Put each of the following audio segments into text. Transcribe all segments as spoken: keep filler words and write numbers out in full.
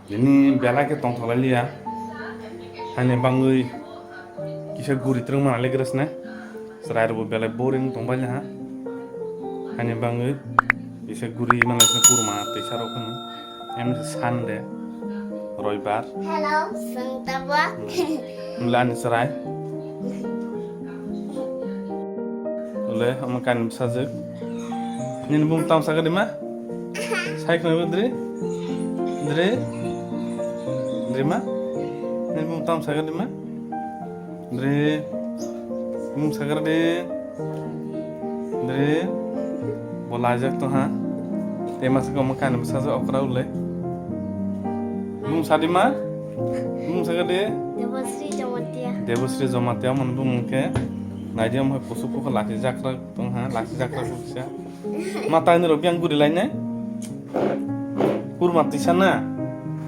Nini belai khe tongthok lai liya. Hani bangwi kisa guri twrwng mana le gres ne. Chwrai rokbo belai boring tong bai ha. Hani bangwi kisa guri mana le kurma twi sarok hwn. Em Sunday, Roibar. Hello, Sungtaba. Lani chwrai. Ule, omo kainwi bwsajwk. Nini bumung tamo sakha di ma? Sai khna dri? Dri? Dri ma? Nini bumung tamo sakha di ma? Dri? Bumung sakha di? Dri? Bo lajak to ha? Te ma sakha omo kainwi bwsajwk okra ule. Bumung sadi ma? Bumung sakha di? Debasri Jamatia. Debasri Jamatia omo bumung khe. Naidi omo hai kusu kuku lasi jakra. Tong ha, lasi jakra kuksa. Ma taini rok yang guri lainai. Kurma tisa na.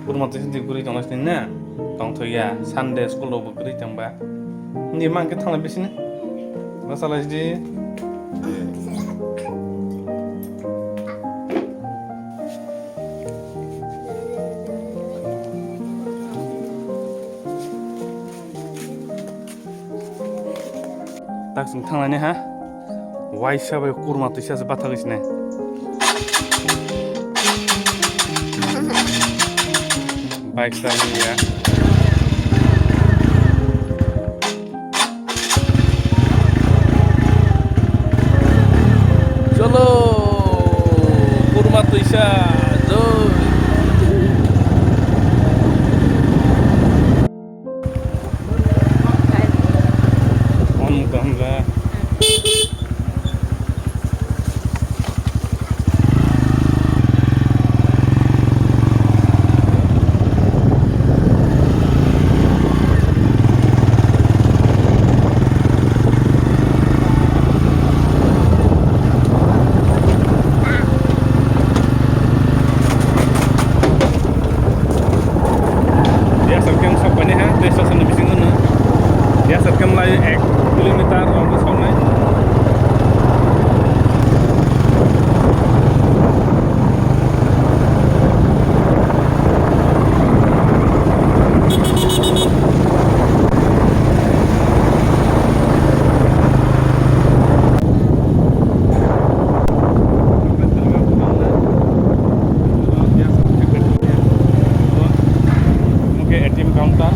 Kurma tisa di guri tong laisini na. Tong thoya, Sunday school rok bo guri tong ba. Ni mang khe thang lai bisini. Basa lai di. Tak chwng thanglaini ha. Waisa bai kurma twisa se bathagwi sinai. Bike start ya. Cholo, kurma twisa, joi. Dia sokeng sok bani ha, dia sokeng ni bising kono. Dia sokeng lai ek kilometer lama sok nai. Oke, A T M counter.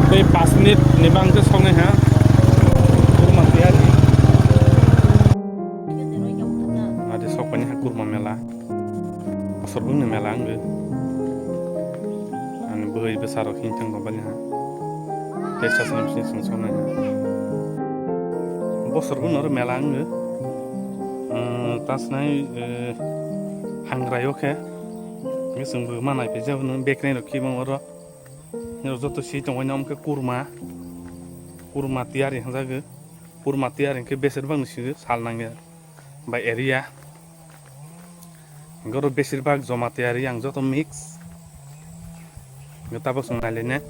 Tei pas minute ni bang khe soknai ha. Kurma tiyari. Ade sokpani ha kurma mela. Asor bwngni mela wngwi. Ani bwrwi bwsarok himthang tongbaini ha. Tei sasana bising song soknai ha. Bosor bwngno oro mela wngwi. Umm, tasnai, eh, hangraio khe. Nge chwngbo ma naiphai jabo nw bekreng rok khibang oro. Nw joto si tongbaini omo khe kurma. Kurma tiyari hwnjagwi. Kurma tiyari hwnkhe besir bangni sio sal nangya. Bai area. Goro besir bak joma tiyari ang joto mix. Gota bo song nailene.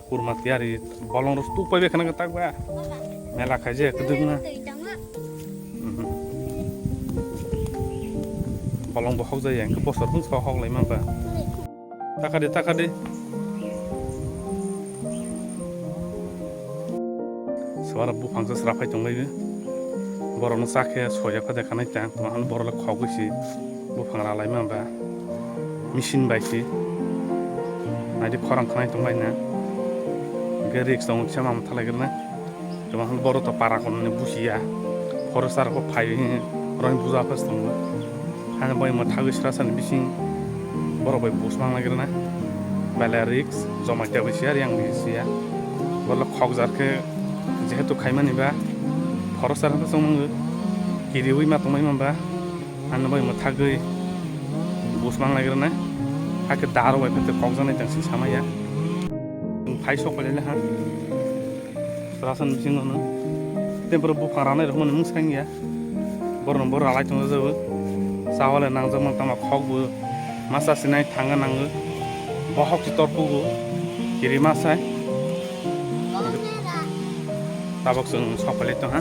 Kurma tiyari bolong ros tu pai bekana gota gwa. Mela khaje kedung na. Mhm. Bolong bo hok jaya ang bosor bung so hok lai mamba. Takadi, takadi. Suara buphang se sraphai tonglaio. Borokno chakhe soya kha dekha nai tang tongma hwn borok le khogwi si buphang ralai ma ba. Machine bai si. Naidi khorang khanai tonglaina. Hwnkhe risk tongo kisa ma mwthalai gwnai. Tongma hwn borok to para kono ni busiya. Forester rok phai roi buja phas tongo. Hani bai mwthagwi sra sani bising borok bai bus mang nai gwnai. Belai risk joma kya bai siya yang bai siya. Borok khokjar khe jehetu khaimani ba khoroksa rok chwng kiriui ma tongmani ba ano bai mwthagwi busmang naigrwnai hakhe daro bai phete kokjaknai tang si samaya. Phai sok pailai ha rasan bisingo no tei borok buphang ranai rok mani mung sang ya. Borok no borok ralai tong jago. Chawale nangjak mang tama khok bo masa sinai thanga nango. Bohok si torpugo kiri masai. Tabok chwng sok pailai tong ha.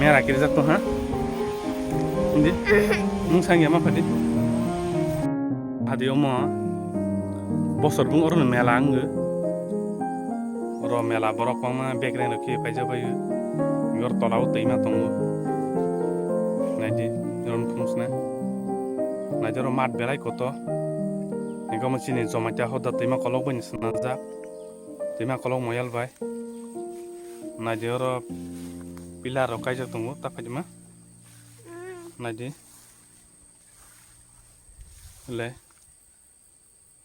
Mera kirijak tong ha. Hindi. Mung sang ya ma phadi. Hadi omo bosor bung oro mela ang. Oro mela borok kwbangma bekreng rok khe paijak bai o. Yor tola o twima tongo. Naidi oro phunuk sna. Naidi oro mat belai kotor. Ego mo chini Jamatia hoda twima kolok bai ni swnamjak. Twima kolok moyal bai. Naidi oro pillar rok kaijak tongo ta phaidi ma. Naidi. Le.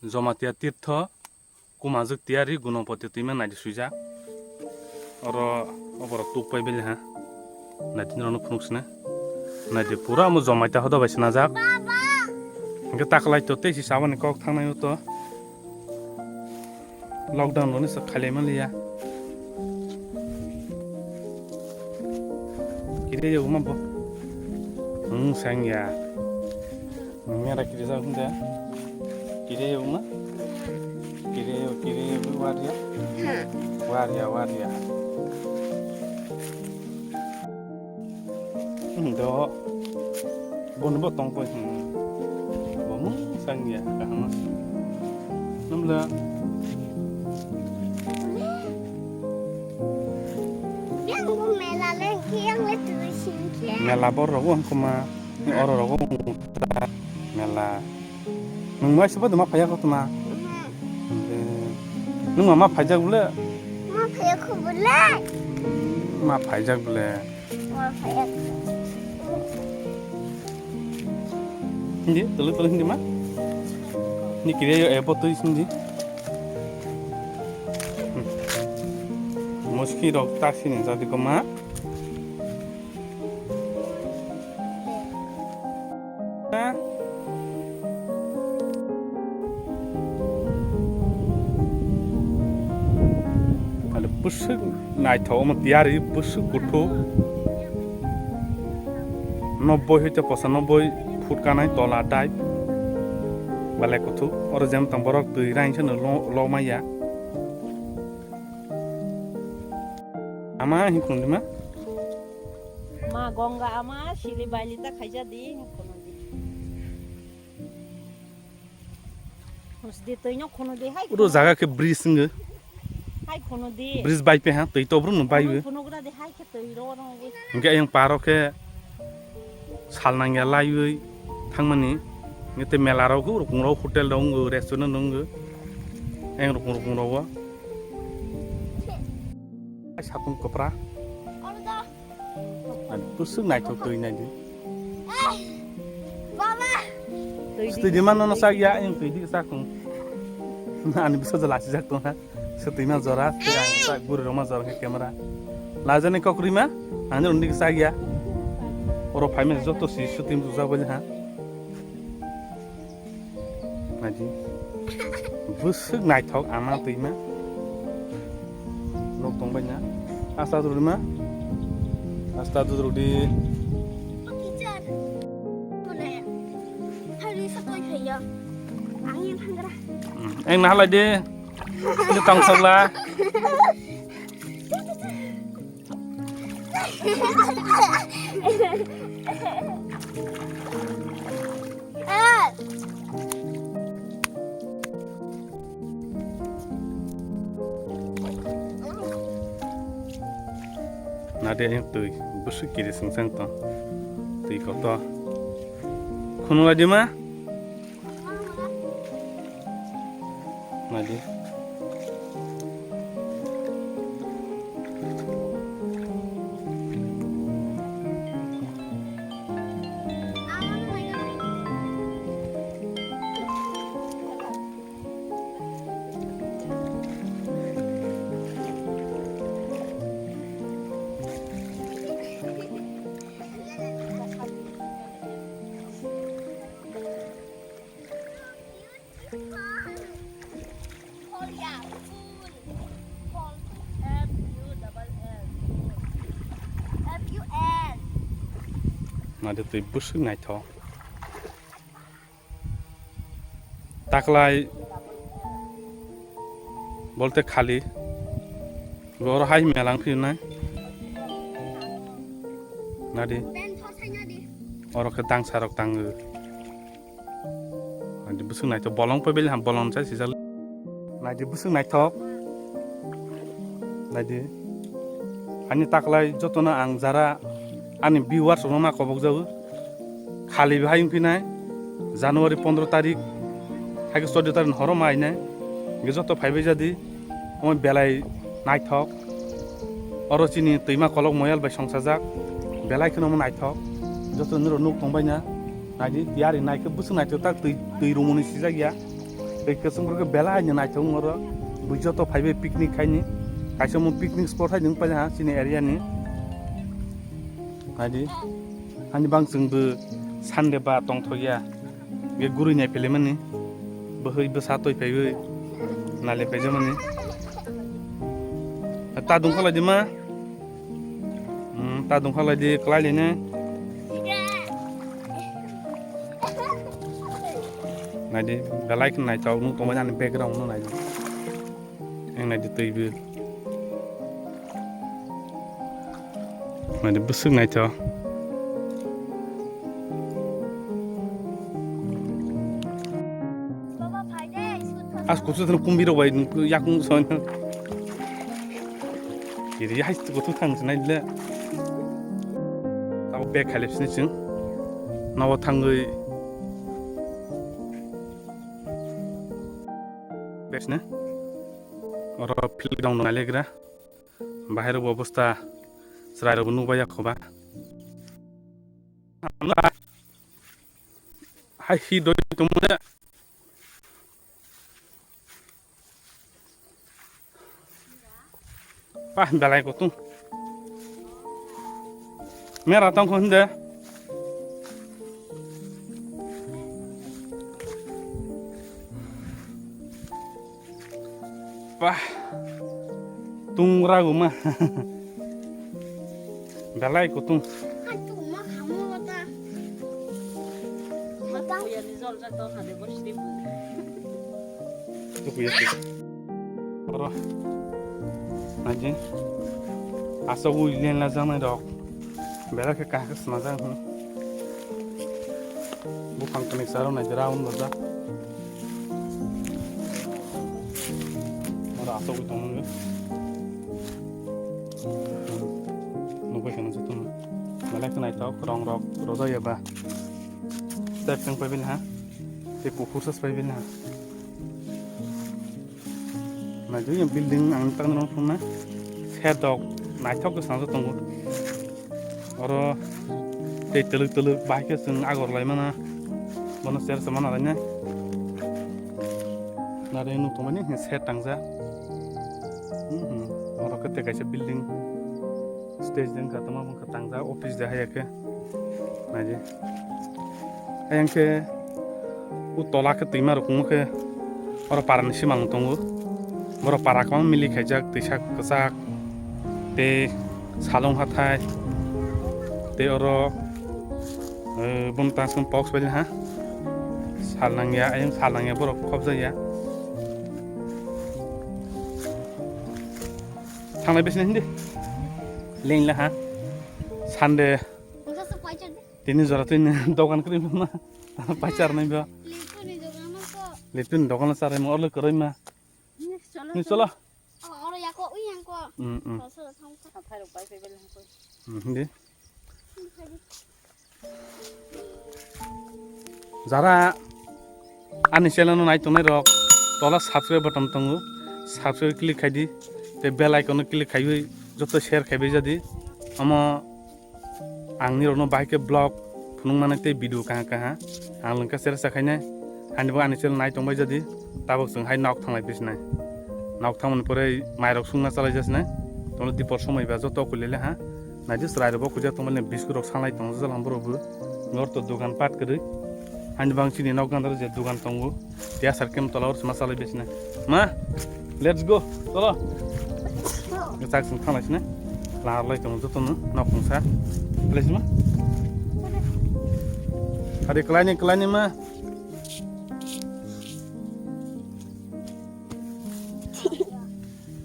Jamatia Tirtho, Kumajwk Tiyari, Gunopoti twima naidi swijak. Oro oborok tuk pai bele ha. Naidi norokno phunuk sina. Naidi pura omo Jamatia hoda bai sinajak. Hingke taklai to tei si saboni kok thangnai o to. Lockdown roni sa khailai manliya. Kiri yo ma bo. Hmm, sang ya. Mera kiri sa hunda. Kiri yo ma. Kiri yo, kiri yo, waria. Waria, waria. Hmm, do. Bono bo tong koi, hmm. Bo mung sang ya, kaham. Namla. Yang bo mela leng ki yang le tu sing ki. Mela bor rogo ang kuma. Ni oro rogo ang mela. Nung mai sabo ma phaya ko tuma. Mhm. Nung ma phajak bole. Ma phaya ko bole. Ma phajak bole. Hindi, tulu tulu hindi ma. Ni kiri yo ebo tui hindi. Muski rok tak sini jadi ko ma. Ada busuk naithok omo tiyari busuk kuthuk. Nobboi hoite pochanobboi foot kanai tola dive. Belai kuthuk. Oro jem tong borok twi rainsa no lo, lo maya. Ama hin khun di ma? Ma Ganga ama sili baili ta khaija di hin khun di. Husdi twi no khunu di hai. Uro jaga khe bridge wngwi. Hai khunu di. Bridge bai pe ha, twi to brum no bai wi. Khunu gra di hai khe twi ro ro wi. Hingke ayang paro khe sal nangya laiwi thangmani. Hingke te mela rok rukung rok hotel rok wngwi, restaurant rok wngwi. Ayang rukung rukung rok o. Ai satung kopra. Ani bwswk naithok twi naidi. Baba. Twi di mano no sak ya, ayang twi di sak tong. Ani bwsa jala si sak tong ha. Se twi ma jora, se ang sak guri roma jora ke camera. Lajani kokri ma, ani undi sak ya. Oro phaime joto si shooting jujak bali ha. Naidi. Bwswk naithok ama twima. Nok tongbai na. Asta durma. Asta durdi. Ang nahalai de. Ini tangsokla. Nade yang tui, busuk kiri sengseng to. Tui koto. Khunu lagi ma? Naidi. Naidi twi bwswk naithok. Taklai bolte khali. Oro hai melang phirnai. Naidi. Oro khe dangsa rok tango. Naidi bwswk naithok bolong pebel ham bolong sai sijak. Naidi bwswk naithok. Naidi. Ani taklai jotono ang jara ani viewers rokno ma kobok jago. Khali bo hai wngphinai January pondro tarik, hai khe chordo tarik ni horo ma ainai. Hingke joto phaibai jadi, omo belai naithok. Oro chini twima kolok moyal bai songsajak, belai kheno omo naithok. Joto niro nuk tongbaina, naidi, tiyari naikhe bwswk naithok tak twi, twi rumuni sijak ya. Tei kwchwng borok khe belai ni naithok wng oro. Bui joto phaibai picnic khaini. Kaisa omo picnic spot hai wng paina ha chini area ni. Naidi, hani bang chwng bo Sunday ba tongthok ya. Ge gurui nai pele mani. Bwhwi bwsa toi phaiwi nale phai jamani. Ta dungkha lai di ma. Hmm, ta dungkha lai di, klai lai ne. Naidi, belai khe naithok nuk tongmani ani background no naidi. Ang naidi twi bo. Naidi bwswk naithok. As kusu thang kumbi rok bai yakung soin. Kiri hai kutu thang sinai le. Abo bag khalip sini chwng. Nobo thangwi. Bag sini. Oro field ground nalegra. Bahai rok bo bwsta chwrai rok bo nukbai ya khoba. Hai hi doi tongmani. Pah, belai kutung. Mera tong ko hinde. Pah. Tung ragu ma. Belai kutung. Tukuya sih. Oro. Naidi. Asok ui len la janai rok. Belai khe kaham khe swnajak hwn. Buphang tini saro naidi round rojak. Oro asok ui tongmani. Nukbai kheno jotono. Belai khe naithok rong rok rojak ya ba. Step tang paibai ha. Tei kuphur sas paibai ha. Naidi yang building ang tang nang thung na. Serdok naithok khe sangjak tongo. Oro tei twlwk twlwk bahai khe chwng agor lai mano. Bono cher se mana lai na. Nare nuk tongmani ser tangjak. Hmm, hmm. Oro khe tei kaisa building. Stage de wngkha tongma wngkha tangjak office de haiya khe. Naidi. Ayang khe o tola khe twima rok wngkhe oro para ni simang tongo. Borok para kwbangma milik khaijak twisa kwchak tei salong hathai tei oro, eh, bono tang box bai ha sal nangya ayang sal nangya borok khobjakya. Thanglai bisini hindi. Lengla ha. Sunday. Wngkha se paichardi. Tini jora tini dogan kwrwi ma. Paichar nai ba. Litu ni dogan ko. Litu ni dogan sarai ma orle kwrwi ma. Ni cholo. Ni cholo. O, oro yako, ui yangko. Mm, mm. Cholo, cholo, thang, thang. Phairok bai phai bele hangko. Mm, hindi. Jara ani channel no nai tongnai rok, tola subscribe button tongo, subscribe click khai di, tei bell icon no click khaiwi joto share khaibai jadi. Omo ang nirokno bahai khe vlog phunukmani tei video kaha kaha ang lengkha share sa khainai. Haini bo ani channel nai tongbai jadi, tabok chwng hai nok thanglai pisinai. Nok thangmani pore mairok sungna chalai jasinai. Tono dipor somoi ba joto kulile ha. Naidi chwrai rok bo kujak tongmani biscuit rok sanglai tongo jala borok bo. Nor to dogan pat kwrwi. Ani bang chini nok gandar je dogan tongo. Tia sarkem tola ur sma salai besina. Ma, let's go. Tolo. Chak sung thanglai sina. Lar lai tongo joto no nok kungsa. Lai sima. Pari kelani, kelani ma.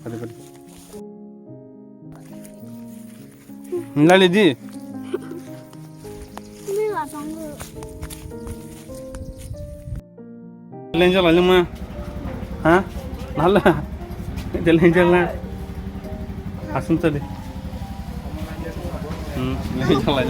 Pari, pari. Nilai di. Ini lah tunggu. Lenjak lai nung ma? Ha? Nala. Lenjak lai. Asum tadi. Hmm, lenjak lai.